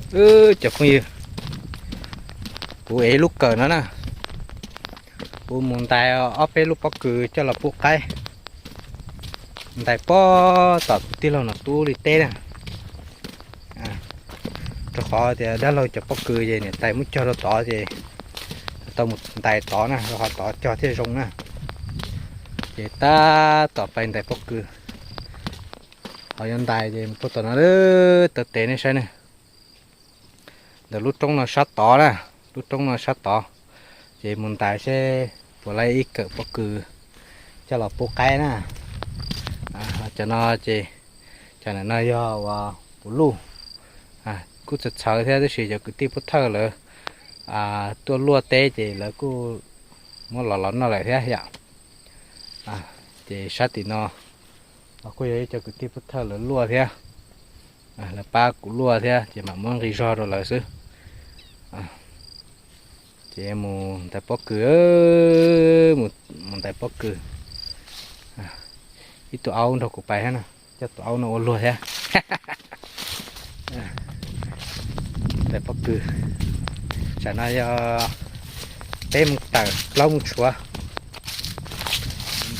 Wb cov phooj ywg, kuv ev lub kawm no na, kuv mus ntais ob peb lub pob kws coj los pub qaib, ntais pog tom kuv tij laug Nom Tub li teb na. Rau qhov tias dab laug cov pob kws ces niam tais muab cog rau tod ces tau mus ntais tod na, rau qhov tod cog thiaj zoo na. Ces tab tom pais ntais pob kws, ho yuav ntais ces mus puag tom no, taw tes nej saib ne. Ntawm lub roob no sab tod na, lub roob no sab tod, ces mus ntais seb puas laib ib kawm pob kws coj los pub qaib na. Cov no ces, cov no yog uas puv luj, kuj txawv txhawv thiab tab sis cov kwv tij pub thawj lawv tuaj luaj teb ces lawv kuj muab los los noj lawm thiab yom. Ces sab tim no kuj yog ib co kwv tij pub thawj lawv luaj thiab, lawv pab kuv luaj thiab ces mam muab nqi zog rau lawv xwb. Ces mus ntais pob kws, mus ntais pob kws, ib tug aub nrog kuv pais thiab no, coj tus aub no ua luag thiab. Ntais pob kws, tsam no yog peb moos tawm plaub moos tshuav.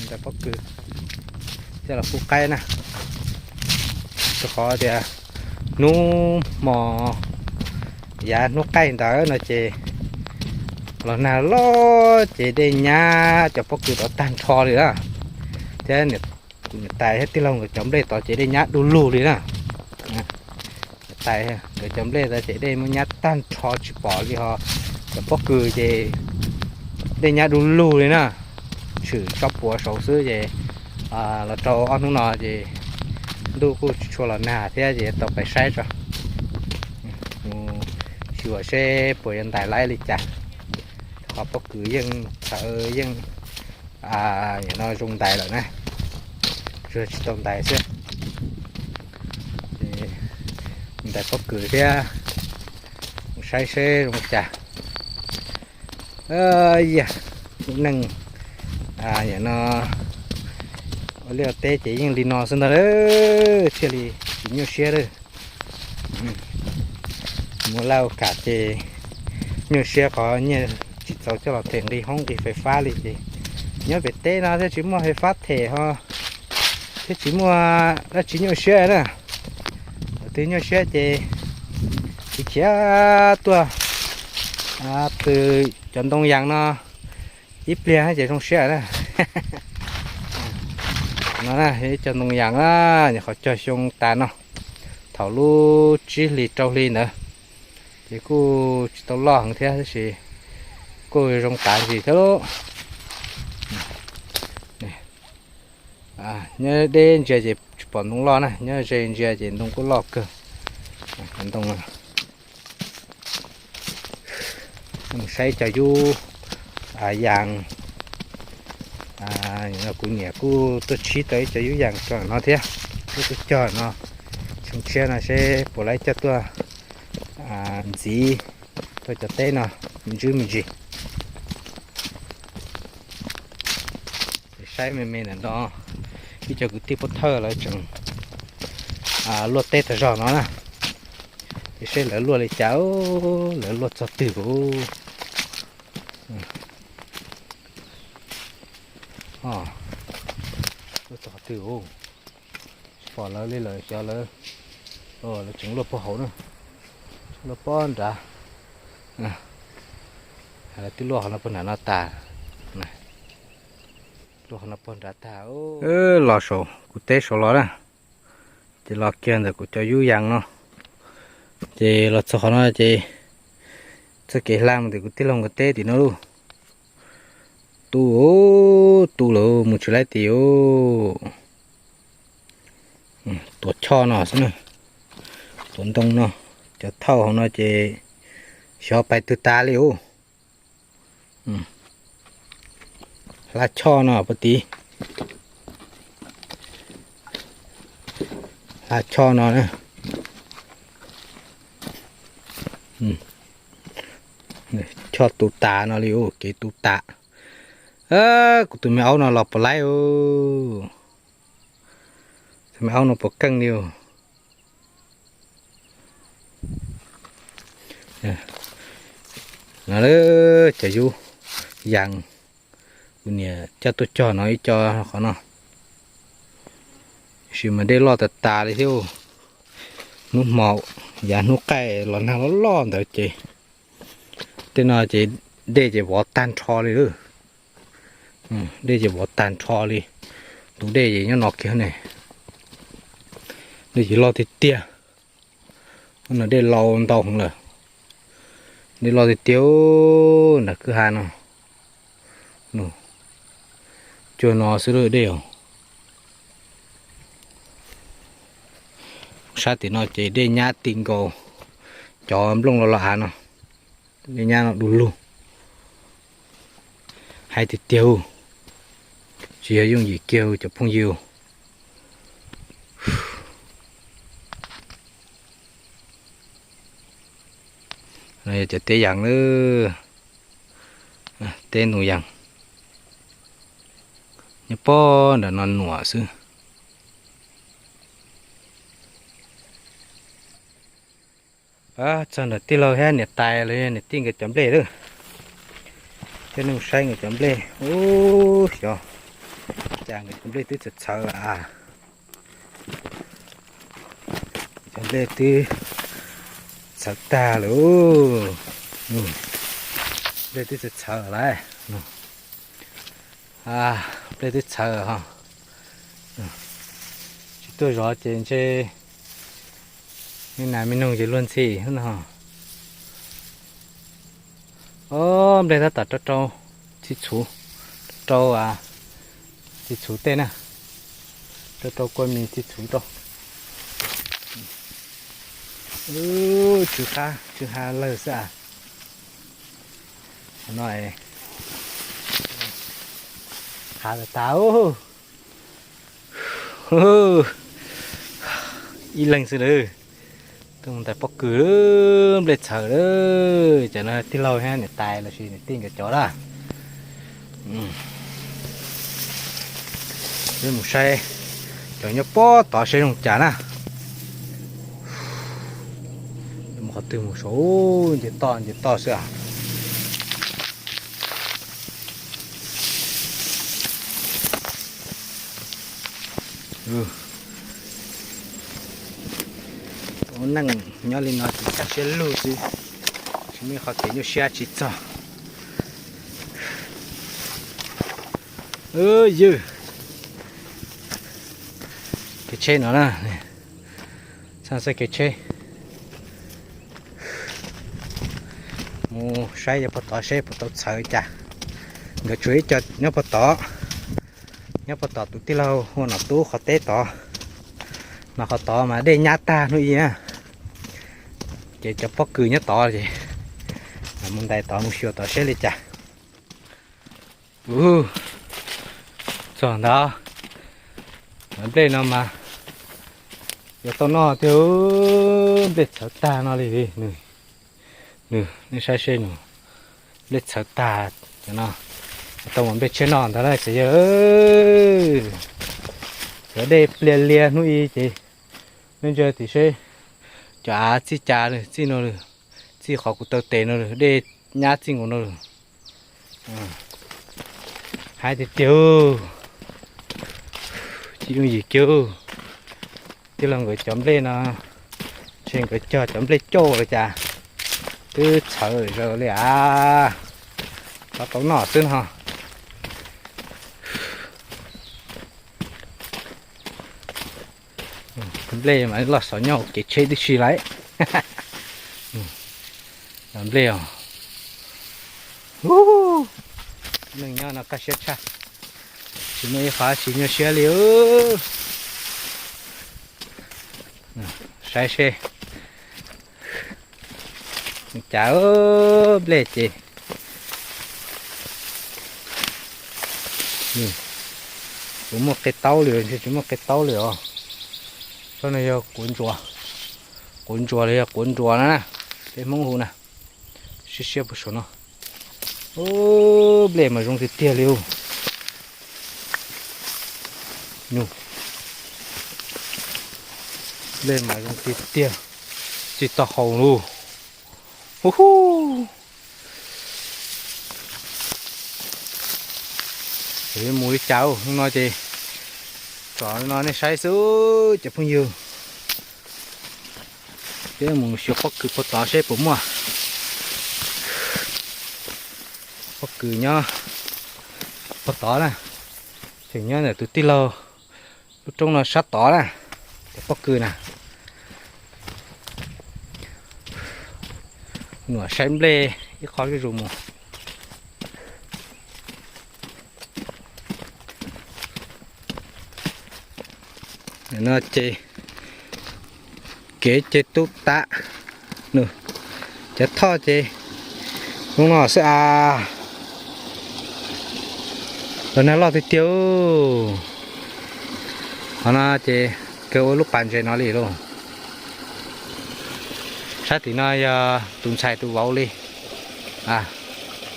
Ntais pob kws coj los pub qaib na, rau qhov tias hnub hmo yav hnub qaij ntawd no ces los nag loj ces dej nyab cov pob kws rov tag nrho li na, thiab kuv niam tais thiab tij laug nkawd cov nplej tod ces dej nyab du lug li na. Niam tais nkawd cov nplej tod ces dej muab nyab tag nrho tsis pom li, ho cov pob kws ces dej nyab du lug li na, tshwm tsob puav saud xwb ces los rau ob hnub no ces ntuj kuj tsis tshua los nag thiab ces tau pais saib tso, mus xyuas seb puas yuav ntais laib li cas. Qhov pob kws yeej txawv yeej, no zoo ntais lawm na, tsuas tsis tau ntais xwb. Ntais pob kws thiab, mus saib seb zoo li cas. Yam lub neej no ua liaj teb ces yeej li no xwb ntag, thiaj li tsis nyuaj siab lawm. Muaj laj ua kam ces nyuaj siab qhov nyiaj tsis txaus coj los them nqi hoob nqi fais fab li ces nyob pem teb no thiaj tsis muaj fais fab them ho, thiab tsis muaj dab tsi nyuaj siab na. Thaum twg nyuaj siab ces khiav tuaj pw cov ntoo yas no ib pliag ces zoo siab na. No na, ib co ntoo yas na, nyuam qhuav cog xyoo tas no, thaum lub tsib hlis rau hli ntawd, ces kuj tsis tau loj heev thiab tab sis kuj zoo tav ntsis thiab lauj. Nyob deb ntsia ces tsis pom ntoo loj na, nyob ze ntsia ces ntoo kuj loj kawg. Ntoo, saib cov yub yas, kuv niam kuj tuaj tshib tau ib co yub yas rau no thiab, kuj tuaj cog no, xyoo tshiab no seb puas laib coj tuaj ntxiv rau cov teb no me ntsis me ntsis. Saib me me ntawm no, ib co kwv tij pov thawj lawv tseem luaj teb tag zog no na. Ces seb lawv luaj li cas, lawv luaj txog twg kuv, luaj txog twg kuv tsis pom lawv li lawm, xyov lawv, lawv tseem luaj puag hauv na, luaj puag nrad. Lawv twb luaj qhov no puag nram no tas, luaj qhov no puag nrad tag. Los saum kuv teb saud los na, ces los kiag ntawm kuv cov yub yas no, ces los txog qhov no ces txoj kev hla mus ntawm kuv tij laug nkawd teb tim no lauj. Tu, tu lawm mus tsis laib tid. Tuav choj no xwb na, tuav ntoo no, cov thauj hauv no ces xyov pais twg tas li ub. Hla choj no puag tid, hla choj no na. Choj tu tas no li ub, kev tu tas. Kuv tus me aub no los puas laib ub? Tus me aub no puas keej li ub? No cov yub yas kuv niam coj tuaj cog no ib co qhov no, tab sis mas dej loj tas tas li thiab. Hnub hmo yav hnub qaij los nag loj loj ntawd ces tej no ces dej ces vov tag nrho li lawm. Dej ces vov tag nrho li. Tus dej ces nyob no kiag ne. Dej ces loj tiag tiag. No dej laus ntau heev lawm. Dej loj tiag tiag nram kwj ha no. Cuag no xwb lawm dej os. Sab tim no ces dej nyab ti nkaus cov nplooj los los av no. Dej nyab no du lug. Hais tiag tiag, tsis yog yooj yim kiag cov phooj ywg. Cov teb yees lawm, teb ntoo yees nyob pog nram no nuam xwb. Txog nram tij laug thiab niam tais los yog niam tij nkawd cov nplej lawm. Thiab nej mus saib nkawd cov nplej, ub xyov, cas nkawd cov nplej twb txawv txhawv lawm a. Cov nplej twb txhawv tag lawm. Nplej twb txawv txhawv lawm. Nplej twb txhawv ho. Tsis tuaj zov ces ntshe me nas me noog ces luag ntxhi no. Ob, nplej tab tom rau rau txiv txhuv, rau txiv txhuv tej na, rau rau kua mis txiv txhuv rau. Tsw qab tsw ha lawg xwb a. No, hav tas tas. Ib leeg xwb lawm. Tuaj mus ntais pob kws, nplej txhawv lawm. Cov no tij laug thiab niam tais los sis niam tij nkawd cov lawm. Peb mus saib cov nyob pob tod saib zoo cas na. Mus qhov twg mus saud, nce toj nce toj xwb a. Ua neej nyob li no ces kaj siab lug xwb, tsis muaj ib qhov kev nyuaj siab tsis txog. Ywg, kev tsheb no na, txog xwb kev tsheb. Mus saib yog puag tod seb puas tau txhawv cas. Nkawd tshuav ib co nyob puag tod, nyob puag tod tus tij laug hu Nom Tub qhov teb tod. Mas qhov tod mas dej nyab tag hnub ib na, ces cov pob kws nyob tod ces mus ntais tod mus xyuas tod seb li cas. Txog ntawd, nplej no mas yuav tau noj tiag, nplej txhawv tag no li. Nws, nej saib seb nws, nplej txhawv tag no, tau mus nplej tshiab noj ntag lauj ces yog. Cov dej pliag liag hnub ib ces, nej ntsia tim seb, cov av txij cas lawm, txij no lawm, txij qhov kuv taw tes no lawm, dej nyab txij nkaus no lawm. Hais tiag tiag, tsis yooj yim kiag. Tij laug nkawd cov nplej no, ntshe nkawd cog cov nplej cauj los cas, twb txhawv zaws li as. Tau tau noj xwb no. Nplej mas loj xov nyob hauv kev tsheb tib si lawm. Nplej os. Neeg nyob no kaj siab tshaj, tsis muaj ib qhov tsis nyuaj siab li. Saib seb cas nplej ces. Kuv muaj qe taub li, ntshe tsis muaj qe taub li os. Tsob no yog quav ntsuas, quav ntsuas los yog quav nruas na, peb Hmoob hu na. Siab siab puag saum no. Nplej mas zoo tiag tiag li. Nplej mas zoo tiag tiag, txij tau haus lug. Hu hu. Ces mus li cas hnub no ces tsom no nej saib xwb cov phooj ywg. Peb mus xyuas pob kws puag tod seb puas muaj. Pob kws nyob puag tod na, tseem nyob ntawm tus tij laug lub roob no sab tod na, cov pob kws na. Nuam saib nplej ib qho zuj zus mus. No ces kev ces tub tam, cov thoj ces zoo no xwb as. Los nag loj tiag tiag. Qhov no ces kawg ua lub pas ntses no li lauj. Sab tim no yog tus ntxhais tus vauv li.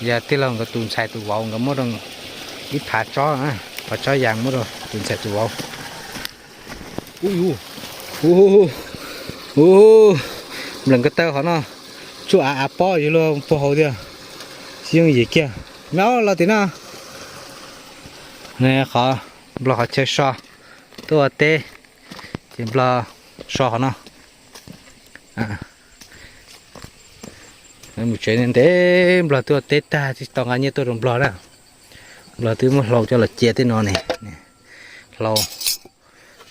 Yog tij laug nkawd tus ntxhais tus vauv nkawd muab rau ib phav tsob, phav tsob yas muab rau tus ntxhais tus vauv. Ub, nplees ko taw qhov no, tsuj av av pob yuav luag puag hauv tiag. Tsis yooj yim kiag. Nyob los tim no, qhov nplog qhov chaw so tuaj ua teb, ces nplog so qhov no. Mus tsev ntev, nplog tuaj ua teb tag tsis tau nqa nyiaj tuaj rau nplog na. Nplog twb muab hlau coj los cia tej no ne. Hlau,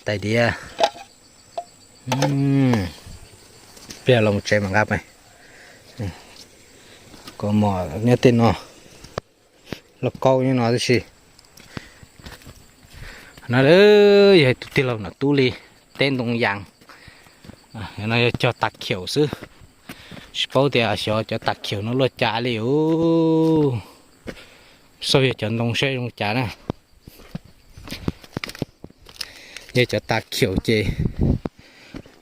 tais diav. Peb los mus tsev mas nqa pem. Kaus mom nyob tej no, lauj kaub nyob no tib si. No yog tus tij laug Nom Tub li, teb ntoo yas. No yog cog tas khiaum xwb. Tsis paub tias xyov cov tas khiaum no luaj cas li ub. Xauj yog cov ntoo seb zoo cas na. Yog cov tas khiaum ces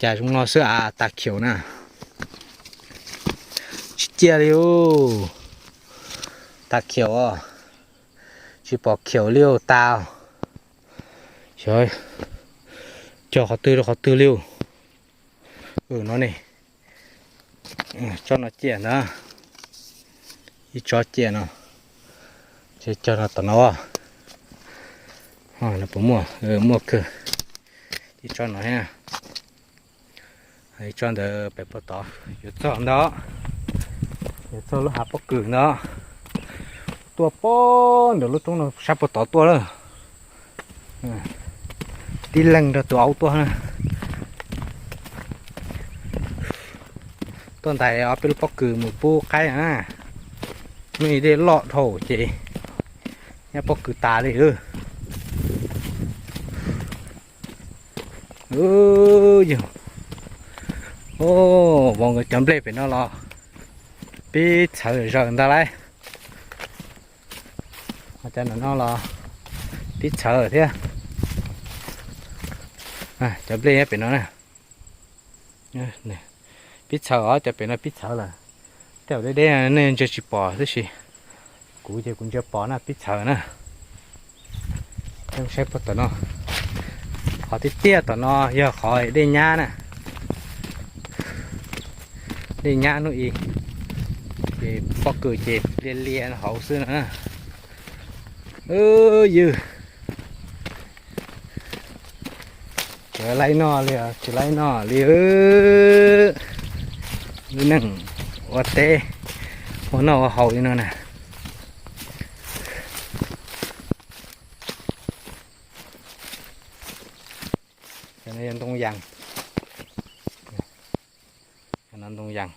cas zoo no xwb av tas khiaum na. Tsis ciaj li ub. Tas khiaum, tsis pom khiaum li ub tas. Xyov cog qhov twg rau qhov twg li ub. No ne, tsob no ciaj ntag. Ib tsob ciaj no, ces cog no tom no. No puas muaj? Muaj kawg. Ib tsob no thiab. Ib tsob ntawd pem puag tod, yuav txog ntawd, yuav txog lub hav pob kws ntawd. Tuaj puag ntawm lub roob no sab puag tod tuaj lawm. Tib leeg nrog tus aub tuaj na. Tuaj ntais ob peb lub pob kws mus pub qaib na. Muaj ib dej loj dhau ces nyab pob kws tas li. Yog, vauv nkawd cov nplej pem no los pib txhawv zawm ntag lauj. Cov no los pib txhawv thiab. Cov nplej nyob pem no na. Pib txhawv os, cov pem no pib txhawv lawm. Tej zaum deb deb nej ntsia tsis pom tab sis kuv ces kuv ntsia pom na, pib txhawv na. Saib puag tom no, qhov tiaj tiaj tom no yog qhov dej nyab na. Dej nyab hnub i, ces pob kws ces lia lia hauv xwb na. Ywg, tsis laib noj li, tsis laib noj li. Lub neej ua teb ua noj ua haus li no na. Cov no yog ntoo yas, cov no ntoo yas,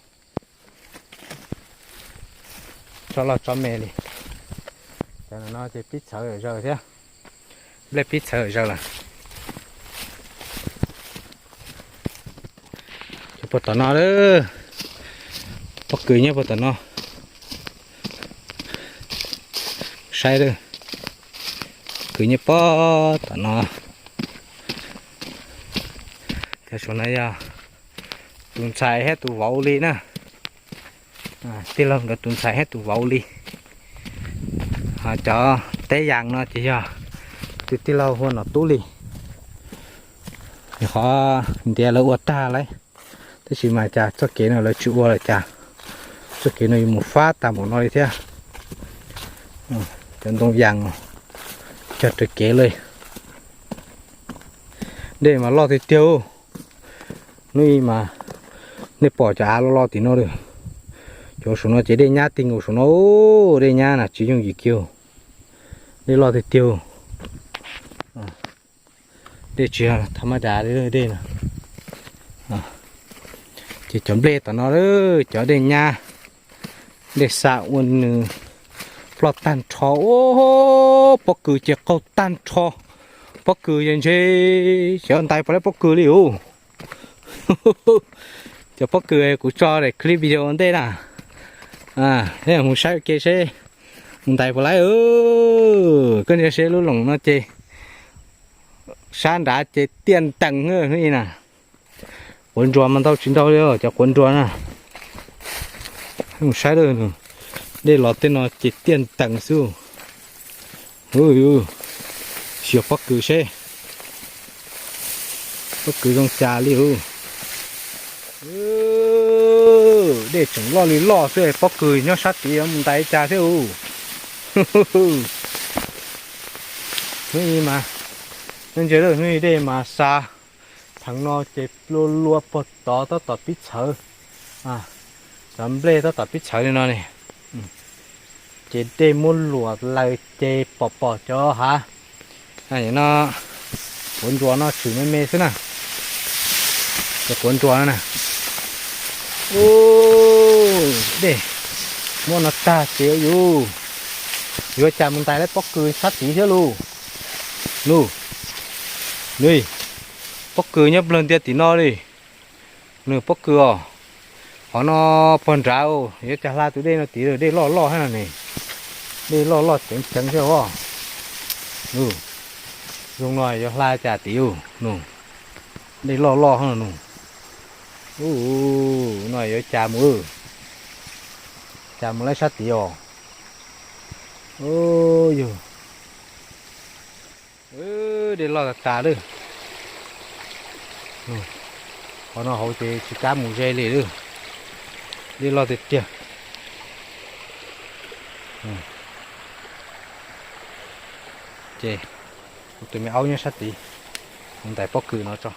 tsob loj tsob me li. Cov no ces pib txhawv zawm thiab, nplej pib txhawv zawm lawm. Cov puag tom no, pob kws nyob puag tom no, saib, kws nyob puag tom no. Cov saum no yog tus ntxhais thiab tus vauv li na. Tij laug nkawd tus ntxhais thiab tus vauv li. Ho cov teb yas no ces yog tus tij laug hu ua Nom Tub li. Qhov ntiav lawv ua tag lawm, tab sis mas cas txoj kev no lawv tsis ua lawm cas. Txoj kev no yuav mus fab tag npaum no li thiab. Cov ntoo yas cog raws kev li. Dej mas loj tiag tiag. Hnub ib mas nej pom cov av loj loj tim no lawm. Cov saum no ces dej nyab ti nkaus saum no, dej nyab na tsis yooj yim kiag. Dej loj tiag tiag. Dej tsis yog tham ma das li dej no. Ces cov nplej tom no, cov dej nyab, dej xa ua nws ploj tag nrho. Pob kws ces qaug tag nrho. Pob kws ces ntshe xyov ntais puas laib pob kws li us. Cov pob kws kuv tso daim clip video ua ntej na. Mus saib ua ke seb mus ntais puas laib. Koj ntsia seb lub loos no ces sab nrad ces tiaj ntees hnub i na. Quav nruas mas ntau tsis ntau li, cov quav nruas na. Mus saib lawm, dej los tej no ces tiaj ntees xwb. Xyuas pob kws seb pob kws zoo cas li us. Dej tseem loj li loj xwb, pob kws nyob sab tid mus ntais cas thiab us. Hnub i mas, nej ntsia lawm, hnub i dej mas xa theev no ces lua lua puag tod tab tom pib txhawv. Cov nplej tab tom pib txhawv li no ne. Ces dej muab luam laws ces pom pom cov hav no, quav nruas no tshwm me me xwb na. Cov quav nruas no na. Dej muab no tag ces yuav, yuav cas mus ntais laib pob kws sab tid thiab lauj. Nws, nws, pob kws nyob nplawg ntias tim no li. Nws pob kws os, qhov no puag nrad, yuav cas hla tus dej no tid, dej loj loj thiab no ne. Dej loj loj ceev ceev thiab os. Nws, zoo no yuav hla cas tid nws, dej loj loj thiab nws. Ub, no yuav cas mus, cas mus laib sab tid os. Yog dej loj tas tas lawm. Qhov no hauv ces tsis kam mus ze li lawm. Dej loj tiag tiag. Ces kuv tus me aub nyob sab tid, kuv ntais pob kws no tso.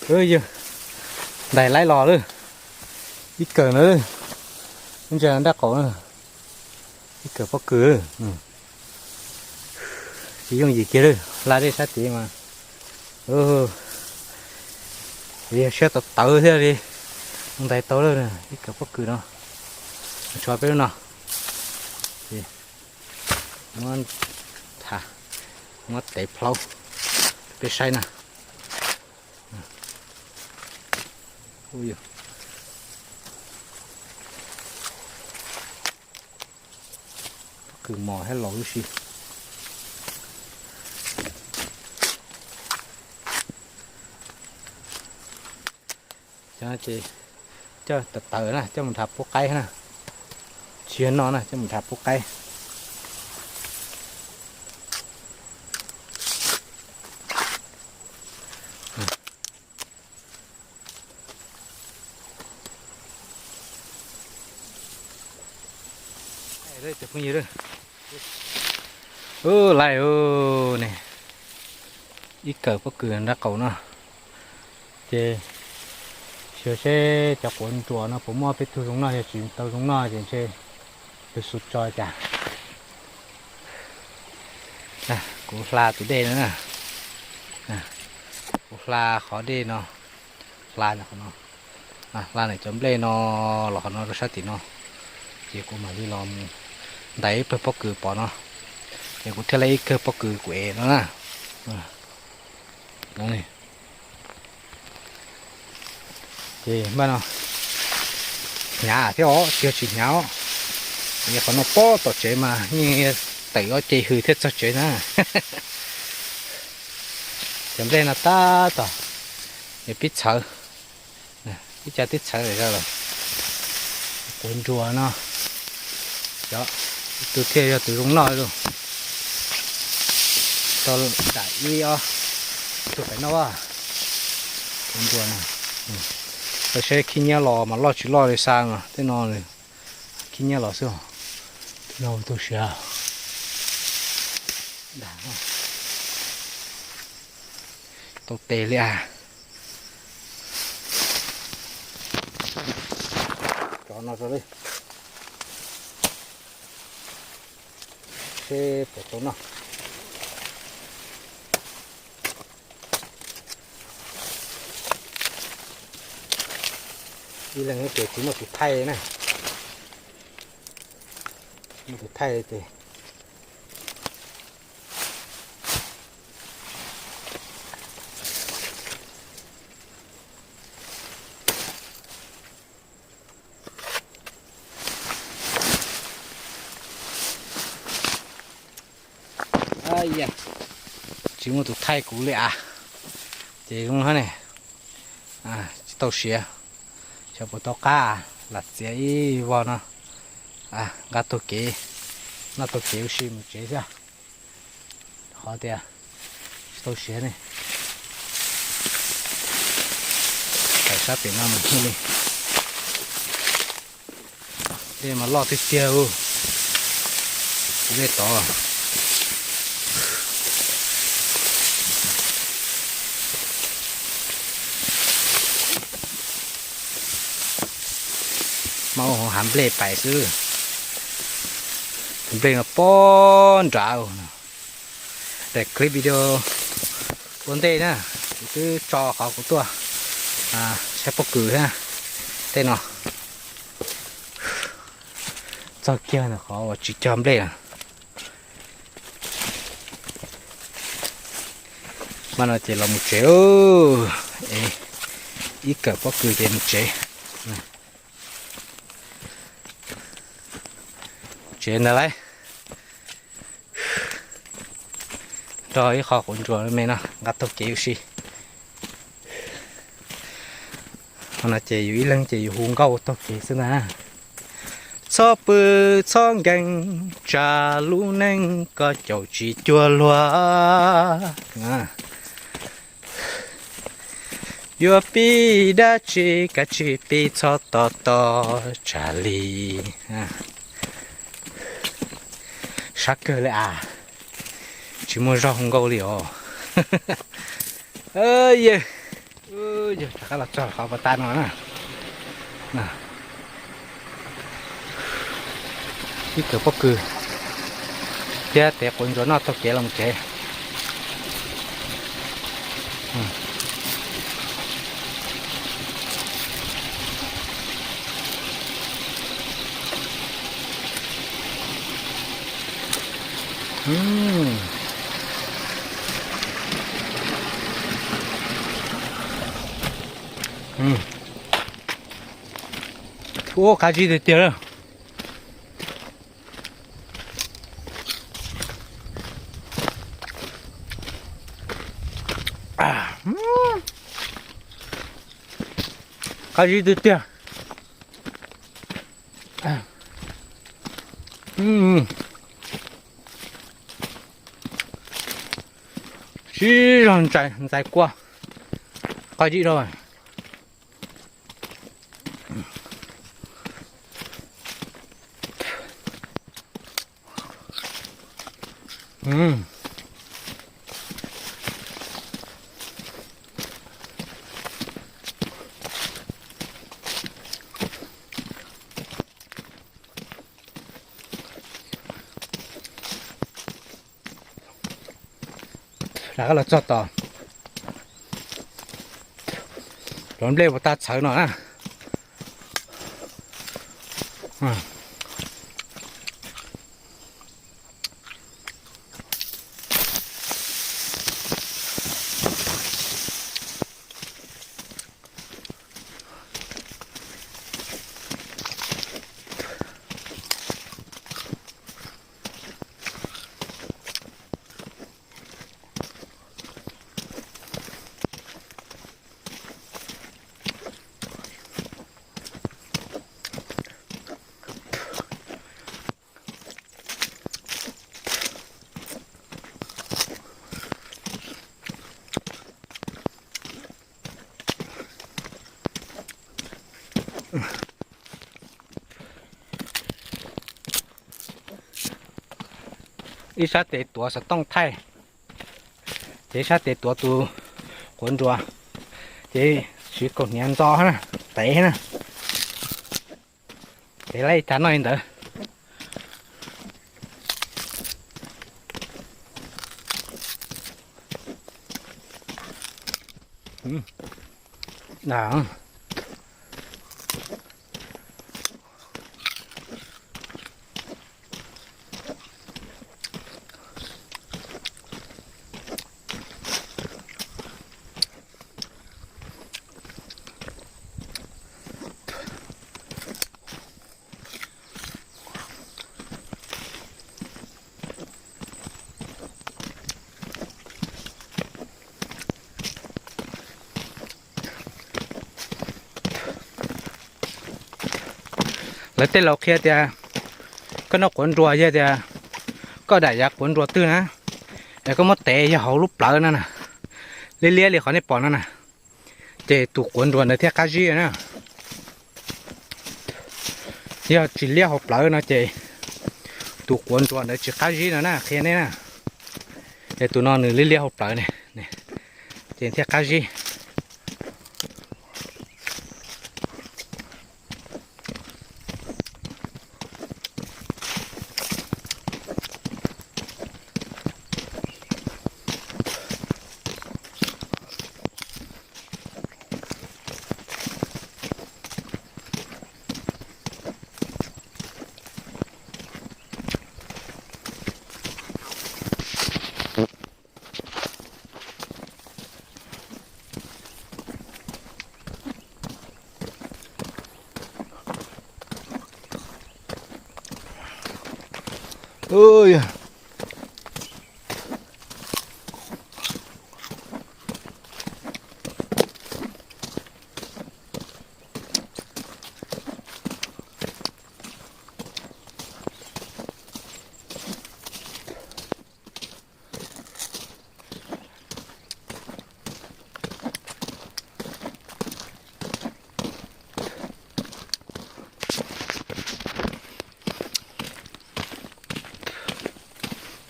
Yog ntais laib los lawm, ib kawm na, ntsia nraj qaum na, ib kawm pob kws, tsis yooj yim kiag lawm, hla dej sab tid mas yog siab tawv tawv thiaj li ntais tau lawm, ib kawm pob kws no, tshuav peb lub no, muab tha, muab tev plaub, peb saib na. Kws mos thiab laus huv si. Ces coj tawm tawm na, coj mus nrhav pub qaib na. Tsis yog no na, coj mus nrhav pub qaib. Tus phooj ywg, u, lais u, ne, ib kawm pob kws nraub qaum no, ces xyuas seb cov quav nruas no puas muaj peb tug zoo noj, yog tsis tau zoo noj ces ntshe tus xu tso cas. Kuv hla tus dej no na, kuv hla qhov dej no, hla qhov no, hla ntawm cov nplej no los qhov no rau sab tim no, ces kuv mam li los ntais ib pawg pob kws pov no, ces kuv thiaj li ib kawg pob kws kuv ev no na. Ces npaj no hnyav thiab os, tsis yog tsis hnyav os. Qhov no pob tom tsev mas yeej tawm ob ce hws thiaj txog tsev na. Cov nplej no tab tom yuav pib txhawv, ib co twb txhawv lawm, quav nruas no, ib tug thiaj yog tus zoo noj lauj. Tau dam ib ob tug pem noj, quav nruas no. Tau saib khib nyiab los mas loj tsis loj li xa no, tej no khib nyiab los xwb. Tej no tu siav. Tau tes li as. Cov no rau li. Seb puas tau noj. Ib leeg ces tsis muaj tus thaij na. Muaj tus thaij ces tsis muaj tus thaij kuv li as. Ces zoo hab ne, tsis tau siav, xyov puas tau qab, lam txiav ib vog no, nqa taug kev, noj taug kev ua si mus tsev xwb. Qhov tias tsis tau siav ne. Tawm sab pem no mus li. Dej mas loj tiag tiag ub. Dej tod. Mas ua hauv hav nplej pais xwb. Tus nplej no pob nrad. Daim clip video ua ntej na, kuv twb tso qhov kuv tuaj saib pob kws thiab tej no. Txog kiag ntawm qhov uas tsis cog nplej na. Mas no ces los mus tsev, es ib kawm pob kws ces mus tsev. Tsev ntawd lauj. Nrog ib qho quav ntsuas me no nqa taug kev ua si. Qhov no ces yus ib leeg ces yus hu nkauj taug kev xwb ntag. Txhob pw txhob nkees, tsam lub neej koj caum tsis cuag luag. Yuav pib dab tsi kav tsij pib, txhob tos tos tsam li. Sab kawg li as, tsis muaj zog hu nkauj li os. Yawg, yawg rov qab los txog qhov pas tas no na. Ib kawm pob kws thiab tev quav ntsuas noj taug kev los tsev. Ua qab zib tiag tiag lawm. Qab zib tiag tiag. Sib zog ntxais kua, qab zib dhau. Rov qab los txog tom lov nplej puas tag txhawv no na. Ib sab tes tuav xov tooj thaij, ces ib sab tes tuav tus quav nruas, ces siv kaus hniav ntxo na, tev na, tev laib tag noj li ntawd. Lawv tej laus qhia tias koj noj quav nruas yog tias koj dam yav quav nruas twg na, es koj muab tev yog hauv lub plawv no na, liab liab li qhov nej pom no na, ces tus quav nruas ntawd thiaj qab zib na. Yog tsis liab hauv plawv no ces tus quav nruas ntawd tsis qab zib no na, qhia nej na. Es tus no nws liab liab hauv plawv ne, ces thiaj qab zib.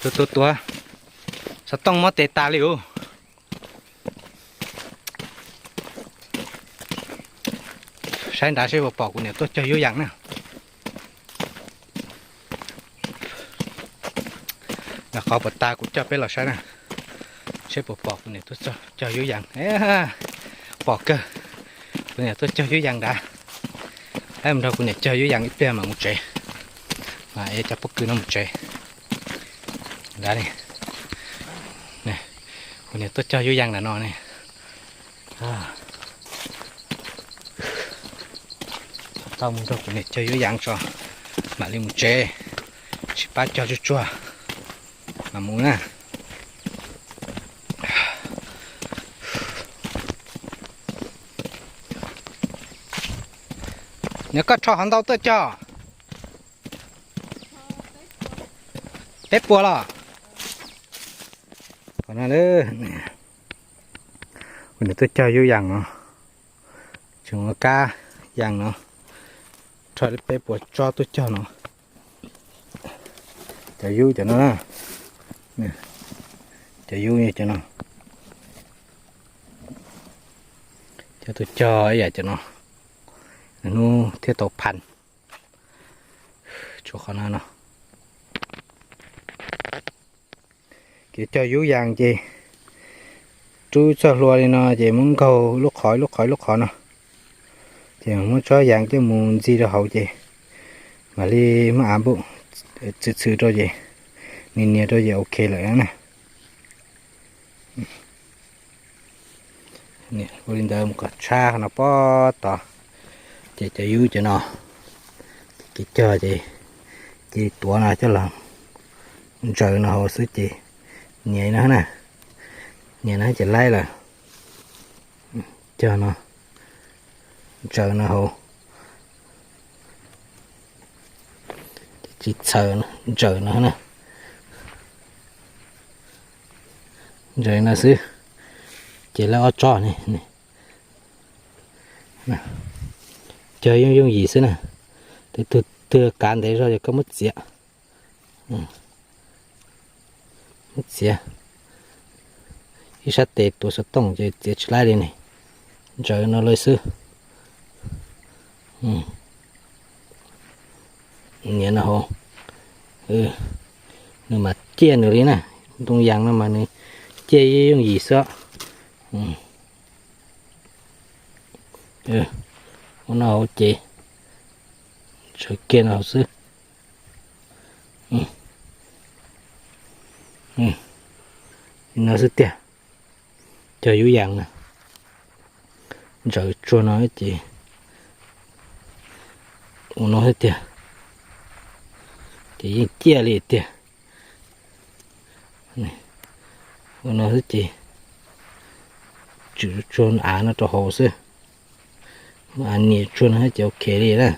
Tus tus tuav xov tooj mob tes tas li ub. Saib nrad seb puas pom kuv niam tuaj cog yub yas na. Nram qhov puas tas kuv coj peb los saib na, seb puas pom kuv niam tuaj cog yub yas. Pom kawg, kuv niam tuaj cog yub yas nrad. Peb mus nrog kuv niam cog yub yas ib pliag mam mus tsev, mam ev cov pob kws no mus tsev. Nrad ne, kuv niam tuaj cog yub yas nram no ne. Tau mus nrog kuv niam cog yub yas tso, mam li mus tsev, sib pab cog tsuag tsuag mam mus na. Nws koj rho hov ntau tuaj cog. Peb puas los? Qhov no, kuv niam tuaj cog yub yas no, tseem ua kab yas no, rho li peb puas tsob tuaj cog no. Cov yub cov no na, Cov yub cov no, cov tuaj cog ib yam cov no, hnub thiaj tau phaj. Tshuav qhov no no. Kev cog yub yas ces rub txoj hlua li no ces muab nkaug lub qhov lub qhov lub qhov no, ces muab tsob yas coj mus ntxig rau hauv ces mam li muab av npuj txhwv txhwv rau ces nias nias rau ces ok lawm na. Ua li ntawd mus kom tshab qhov no pob tod, ces cov yub cov no kev cog ces cia li tuav no coj los ntsaws no hauv xwb ces nias no na, nias no ces laib lawm. Cog no, ntsaws no hauv, tsis txhaws, ntsaws no na, ntsaws no xwb ces laib ob tsob ne. Cog yooj yooj yim xwb na, twb tug twg kav ntev zog ces koj muab txiav, muab txiav ib sab tes tuav xov tooj ces txiav tsis laib li ne, ntsaws no lawm xwb. Nias no hauv, nws mam ciaj nws li na, ntoo yas no mas nws ciaj yooj yooj yim xwb. Ua no hauv ces ntsaws kiag no hauv xwb. No xwb tiag, cog yub yas na, ntsaws tsuag no ces ua no xwb tiag, ces yeej ciaj li tiag. Ua no xwb ces tswm tsuag av no rau hauv xwb, av nias tsuag no ces ok li na.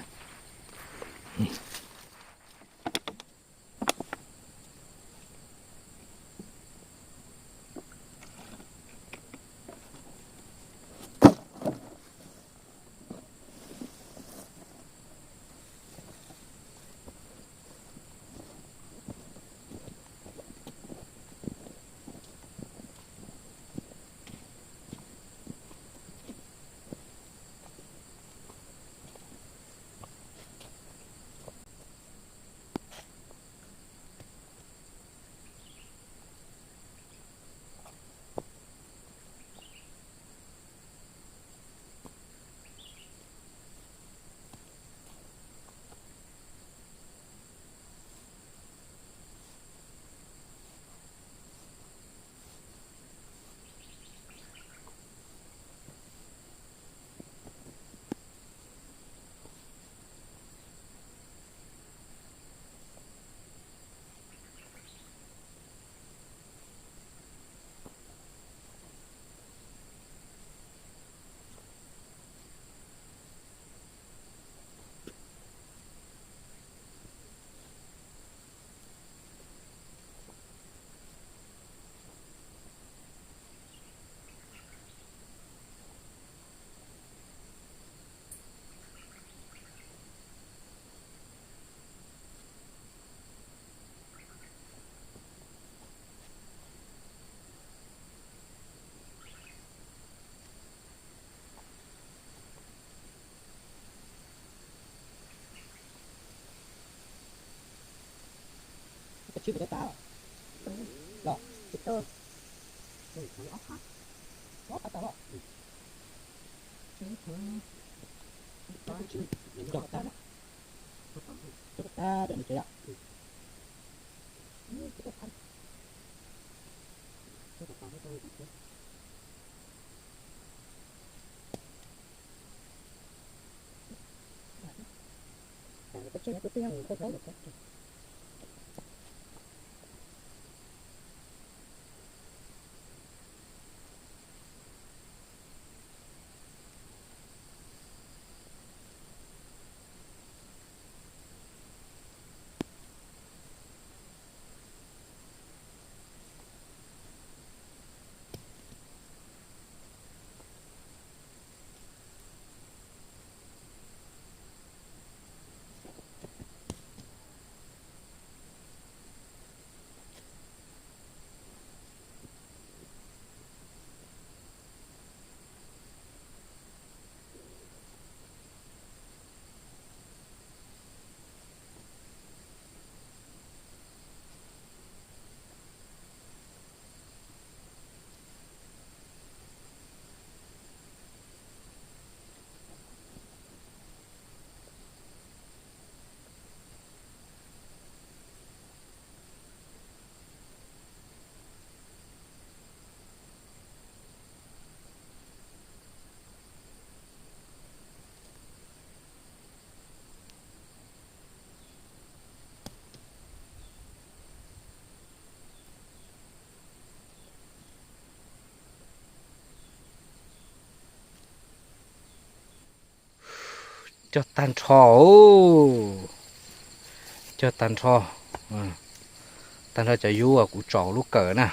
Cog tag nrho, cog tag nrho, tag nrho cov yub uas kuv tsom lub kawm na,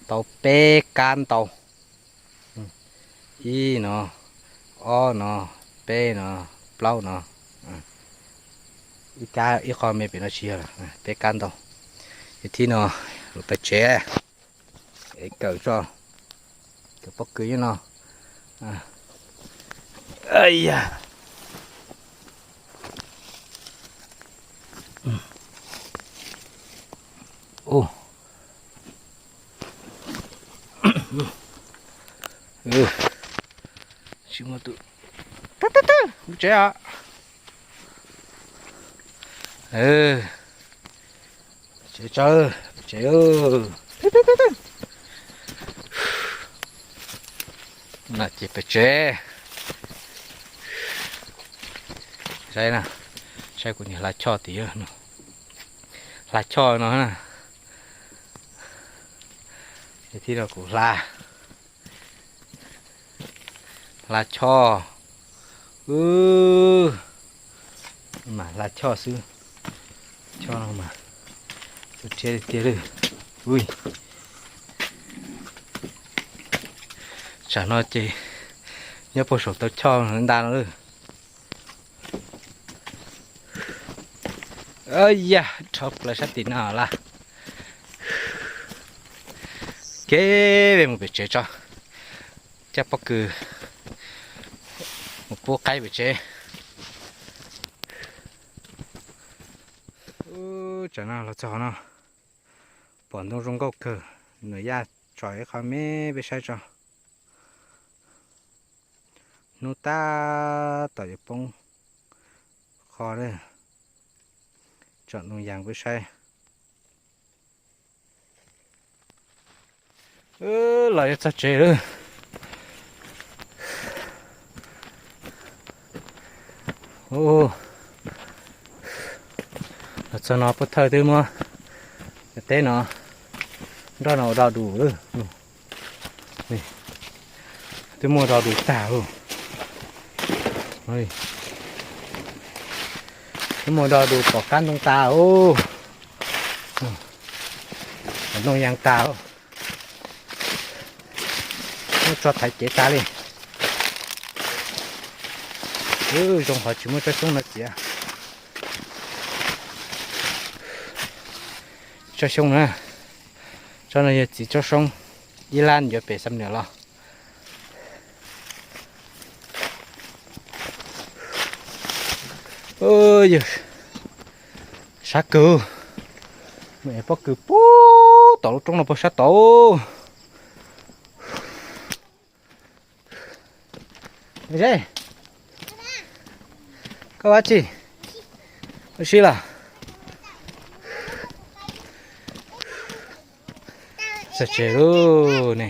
tau peb kab ntau. Ib no, ob no, peb no, plaub no, ib kab ib qho me pem no tsis yog, peb kab ntau. Ces thib no los pem tsev, es kawm tso, kawm pob kws nyob no. Tsis muaj tus, tsev os. Tsev tso, tsev. No ces pem tsev. Saib, saib kuv niag hla choj tim, hla choj no na. Ces thib no kuv hla, hla choj, mas hla choj xwb. Choj no mas tu rhiab tiag tiag li. Tsam no ces nyob puag saum tau choj nta no lawm. Ya, rho plaws sab tim no lawm. Kev mus pem tsev tso, cab pob kws mus pub qaib pem tsev. Tsam no los txog qhov no, pom ntoo zoo nkauj kawg, nws yaj tso ib qho me peb saib tso. Hnub tab tom yuav poob qho, tsom ntoo yas peb saib. Los yuav txog tsev lawm. Los txog no pov thawj twb muab cov teb no, nroj no ua do dus lawm. Twb muab do dus tag lawm. Twb muab do dus pom qab ntoo tas os. Pom ntoo yas tas os. Muab tso thaiv cev tas li. Zoo qhov tsis muaj tsob xyoob no txiav. Tsob xyoob na, tsob no yog txiv tsob xyoob, ib lab yuav pem xam niam los. Yog sab kawg, pob kws puag tom lub roob no puag sab tod. Koj ua tsi? Ua si los? Txog tsev lawm ne.